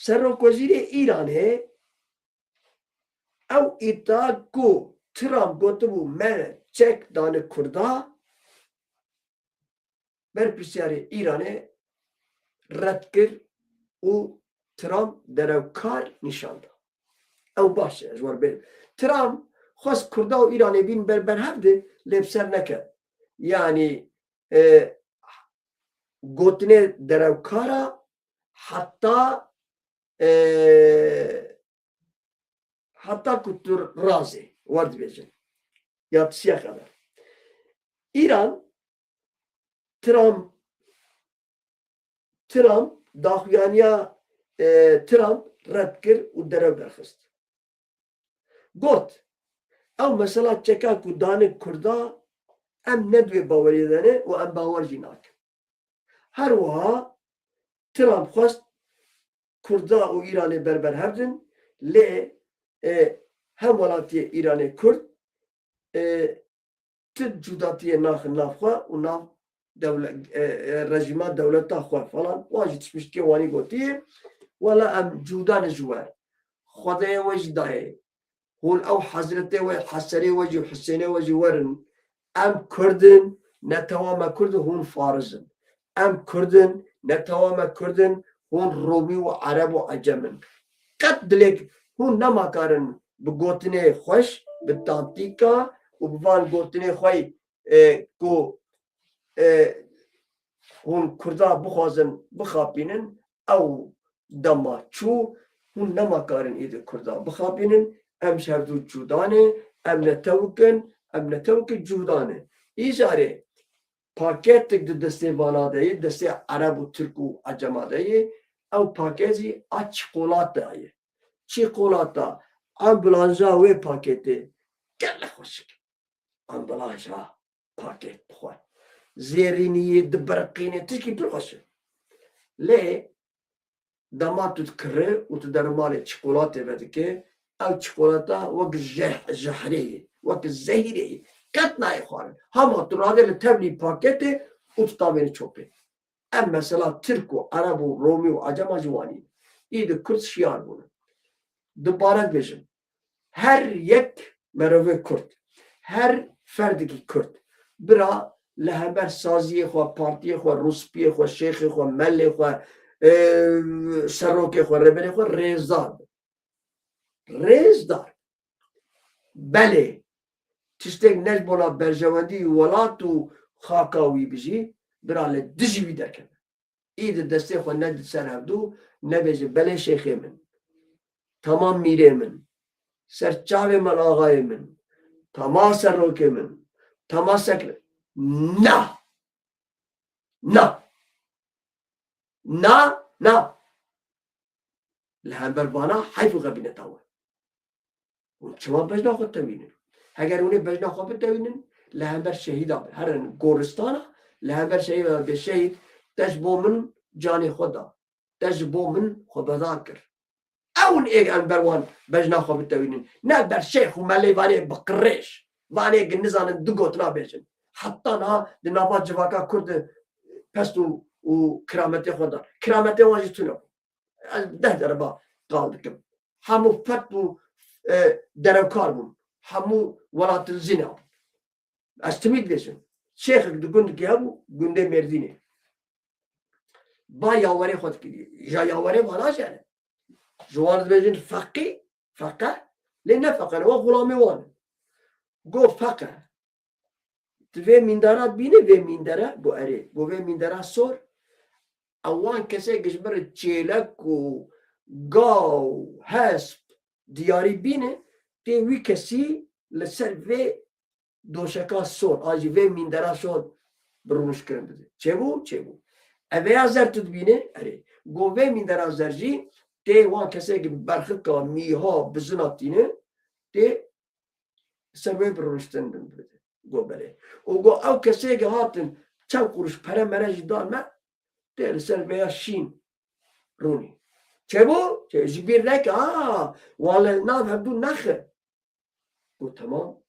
Serokwezîrê Îranê ew îdia ku Trump gotibû me çek dane Kurda, berpirsiyarê Îranê red kir û Trump derewkar nîşan da. Ew baş e, ji wer bê. Trump xwest Kurda û Îranê bîn ber ber hev de lê bi ser neket. Yanî, e, gotinê derewkara heta, e, heta ku tu razê, wer dibêjin. Ya tiştiya xeber. Îran, Trump, Trump, daxuyaniya, e, Trump red kir û derew derxist. Got, ew mesela çeka ku dane Kurda, em ne di wê baweriyê de ne û em bawer jî nakin. Her wiha Trump xwest Kurda û Îranê berber hev din, lê, e, hem welatiyê Îranê Kurd, e, tu cudatiyê naxin nav xwe û nav dewle-, e, e, rejîma dewleta xwe falan. Wan jî tişt piştgê wanî gotiye, wela em cuda ne ji we. Xwedayê we jî dayê. Hûn ew hezretê we, Hesenê we jî, Husênê we jî werin. Em Kurd in, netewa me Kurd in, hûn Fariz in. Em Kurd in, netewa me Kurd in, hûn Romî û Ereb û Ecem in. Qet dilêk hûn nema karin bi gotinê xweş, bi tantîka û bi van gotinê xwe, e, ku, e, hûn Kurda bixwazin bixapînin, ew dema çû, hûn nema karin îdî Kurda bixapînin, em ji hevdû cuda ne, em netewik in, em netewikê cuda ne. Îcarê paketik di destê vana de ye, destê Ereb û Tirk û Ecema de ye, ew paket jî a çikolata ye. Çikolata, ambulanja wê paketê gelek xweşik e. Ambulanja paket xwe zêrîniyê dibiriqîne, tişkî pir xweş e. Lê dema tu dikire û tu dermalê çikolatê vedike, ew çikolata wek jeh-, jehrê ye, wek zehîrê ye. Qet nayê xwarin. Hema tu radê li tevlî paketê û tu tavêne çopê. Em mesela Tirk û Ereb û Romî û Ecema jî wanî ne. Îdî Kurd şiyar bûne. Dubare dibêjim. Her yek merovê Kurd, her ferdekî Kurd, bira li hember saziyê xwe, partiyê xwe, rûspiyê xwe, şêxê xwe, melê xwe, e, serokê xwe, rêberê xwe rêzdar be. Rêzdar. Belê, tiştek ne ji bona berjewendî welat û xaka wî bijî, bira li dijî wî derkeve. Îdî destê xwe nede ser hevdû, nebêje, belê şêxê min, tamam mîrê min, serçavê min, axayê min, tamam serokê min, tamam sekre-, na! Na! Na! Na! Li hember vana heyf û xebîneta we. Hûn çima bejna xwe tewînin? Heger hûn ê bejna xwe bitewînin, li hember şehîda bin. Herin goristana, li hember şehîda bê şehîd, te ji bo min canê xwe da. Te ji bo min xwe feda kir. Ew in ê em ber wan bejna xwe bitewînin. Ne ber şêx û melê vanê bi qirêj. Vanê ki nizanin du gotina bêjin. Heta niha di nava civaka Kurd de pest û, û kirametê xwe da. Kirametê wan jî tune bû. Ez deh dereba qal dikim. Hemû fek û, e, derewkar bûn. Hemû welatilzîna bûn. Ez timî dibêjim. Şêxek di gundekî hebû, gundê Mêrdînê. Ba yawerê xwe dikiriye. Ja yawerê vana jî hene. Ji wan dibêjin feqî, feqe, lê ne feqe ne, wa xulamê wan in. Got, feqe, tu vê mîndara dibînî, vê mîndere? Got, erê. Got, vê mîndera sor? Ew wan kesê ki ji min re çêlek û ga û hesp diyarî bîne, tê wî kesî li ser vê doşeka sor, a jî vê mîndera sor bi rûniştkirin bide. Çêbû? Çêbû. Ev ya zer tu dibîne? Erê. Got, vê mîndera zer jî tê wan kesê ki bi berxika mîha bizina tîne, tê ser wê bi rûniştin bide. Got, belê. Û got, ew kesê ki hatin çend quruş pere mere jî dan me, tê li ser vêya şîn rûnî. Çêbû? Çê-, ji bîr neke, ha, wan li nav hevdû nexe. Got, temam.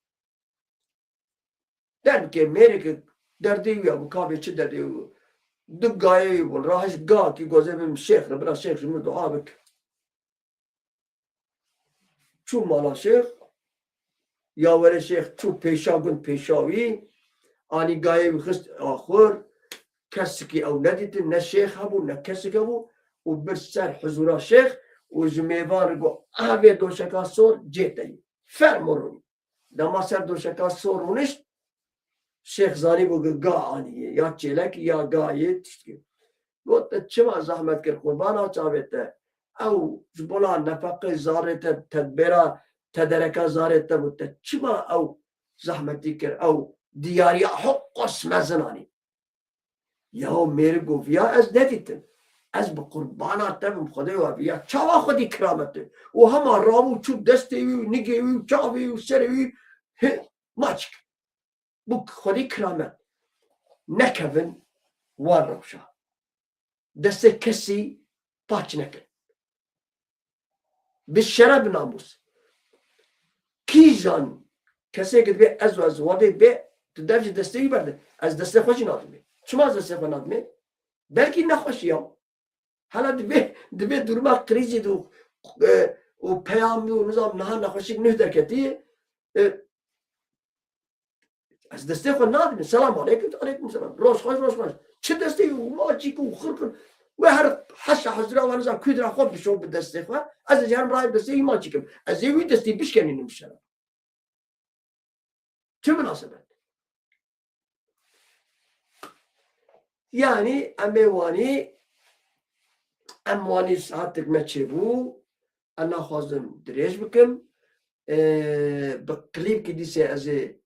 Derbikê mêreke derdê wî ya bû, ka bê çi derdê wî bû. Du gayê wî bûn. Rahişt ga kî gozê bim şêx re, bira şêx ji min dua bik. Çû mala şêx, yawerê şêx çû pêşa gund pêşa wî, anî gayê wî xist axur, kesikî ew nedîtin, ne şêx hebû, ne kesik hebû û bir ser huzûra şêx û ji mêvan re got, "Ev ê doşeka sor cê te yî. Fermo rûnî." Dema ser doşeka sor rûnişt, Şêx zanîbû ku ga aniye, ya çêlek ya gayê tiştî. Got, te çima zehmet kir qurbana çavê te? Ew ji bona nefeqê zarê te, tedbêra tedereka zarê te bû, te çima ew zehmetî kir, ew diyariya hiqas mezin anî? Yaho mêrik got, viya ez nedîtim. Ez bi qurbana te bim, Xwedê we viya çawa xwedî kiramet e. Û hema rabû çû destê wî û nigê wî û çavê wî û serê wî, hi, maçik. Bû xwedî kiramet. Nekevin wan rewşa. Destê kesî paç nekin. Bi şeref, bi namûs. Kîjan kesê ki dibê ez û ez wadê bê, tu dev ji destê wî berde. Ez destê xwe jî nadimê. Çima ez destê xwe nadimê? Belkî nexweşî ya. Hela dibê, dibê duruma krîzî de û, e, û peyamî û nizam niha nexweşîk nuh derketî, e, ez destê xwe nadimê. Selam aleykum, aleykum selam. Roj xweş, roj xweş. Çi destê wî maçîk û xirxir. We her heşa hezira we niza kudra xwe bişo bi destê xwe. Ez ê jî herim rayê bi destê wî maçîkim. Ez ê wî destî bişkenînim bi şeref. Çi minasebet? Yanî em ê wanî, em wanî saetek me çêbû. Ez naxwazim dirêj bikim. Ee, bi klîpkî dîsê ez ê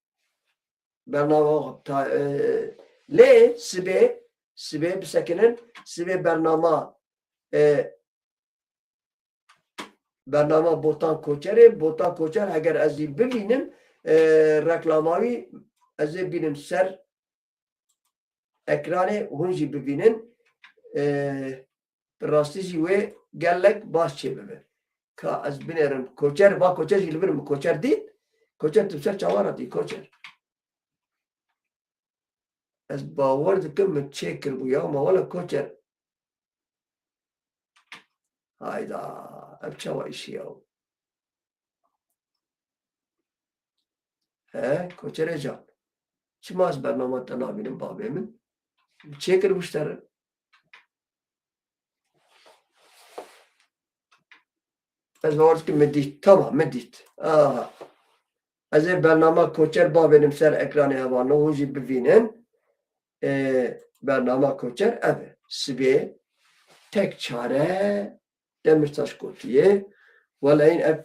bernama xwe ta-, ee, lê sibê, sibê bisekinin, sibê bernama, ee, bernama Botan Koçerê, Botan Koçer, heger ez jî bibînim, e, reklama wî ez ê bînim ser ekranê, hûn jî bibînin. E, bi rastî jî wê gelek baş çêbibe. Ka ez binêrim Koçer, va Koçer jî li vir min Koçer dît. Koçer, tu bi ser çawa re tî Koçer? Ez bawer dikim min çêkiribû ya, ma wele Koçer. Hayda, ev çawa îşî ya? He, Koçerê can. Çima ez bernama te nabînim babê min? Çêkiribû ji te re. Ez bawer dikim min dît. Tamam, min dît. Aha. Ez ê bernama Koçer bavênim ser ekranê hevalno, hûn jî bivînin. Ê, bernama Koçer ev e. Sibê tek çare Demirtaş gotiye. Wela hîn ev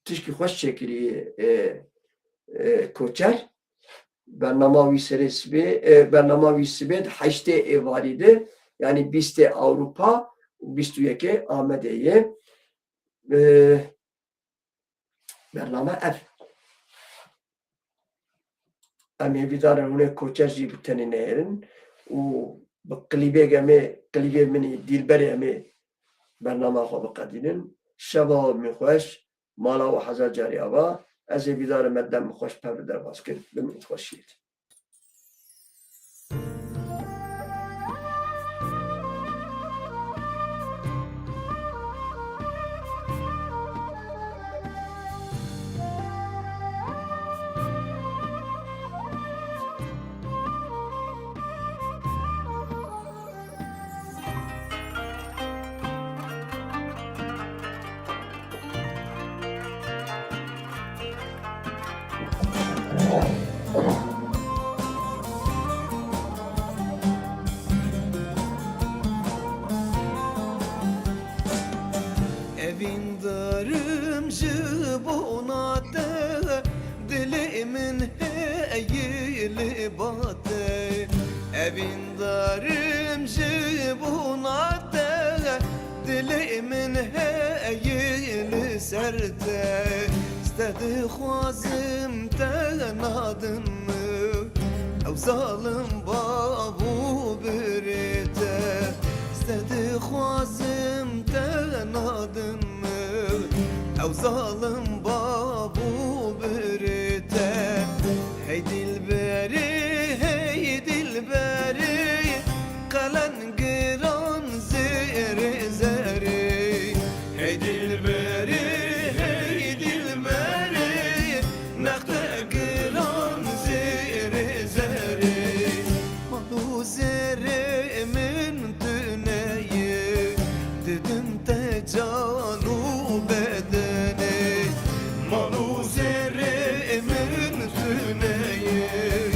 tişkî xweş çêkiriye, ê, ê, Koçer. Bernama wî serê sibê, e, bernama wî sibê di heştê êvarî de, yanî bîstê Ewropa û bîst û yekê Amedê ye. E, bername ev. Em hêvîdar in hûn ê Koçer jî bi tenê nehêlin û bi klîbê em ê, klîbê min î Dîlberê em ê bernama xwe biqedînin. Şeva min xweş. Mala we hezar carî ava. Ez ê bîdarim me dem xweş pev li derbas kir. Bimînin xweşiyê. Evîndarim ji bona te, dilê min heye li ba te. Evîndarim ji bona te, dilê min heye li ser te. Ste dixwazim te nadin min, ew zalim bav û birê te. Ste dixwazim te nadin min, ew zalim bav û birê te. Hey dilberê, hey dilberê, qelen giran zêrê zerê. Hey dilberê, hey dilberê, nexte giran zêrê zerê. Mal û zêrê min tu neyê, didim te can û bedenê. Mal û zêrê min tu neyê,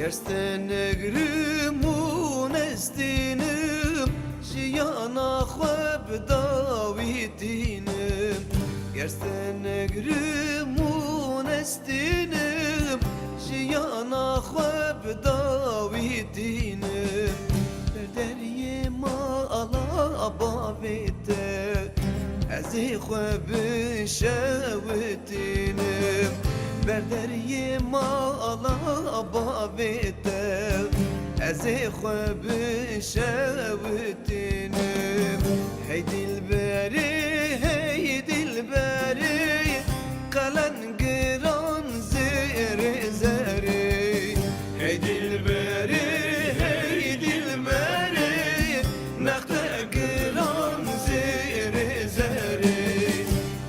Gersten negrim û nestînim, jiyana xwe bi dawî tînim. Gersten negrim û nestînim, jiyana xwe bi dawî tînim. Ber deriyê mala bavê te, ez ê xwe bişewitînim. Ber deriyê mala bavê te, ez ê xwe bişewitînim. Hey dilberê, hey dilberê, qelen giran zêrê zerê. Hey dilberê, hey dilberê, nexte giran zêrê zerê.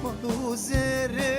Mal û zêrê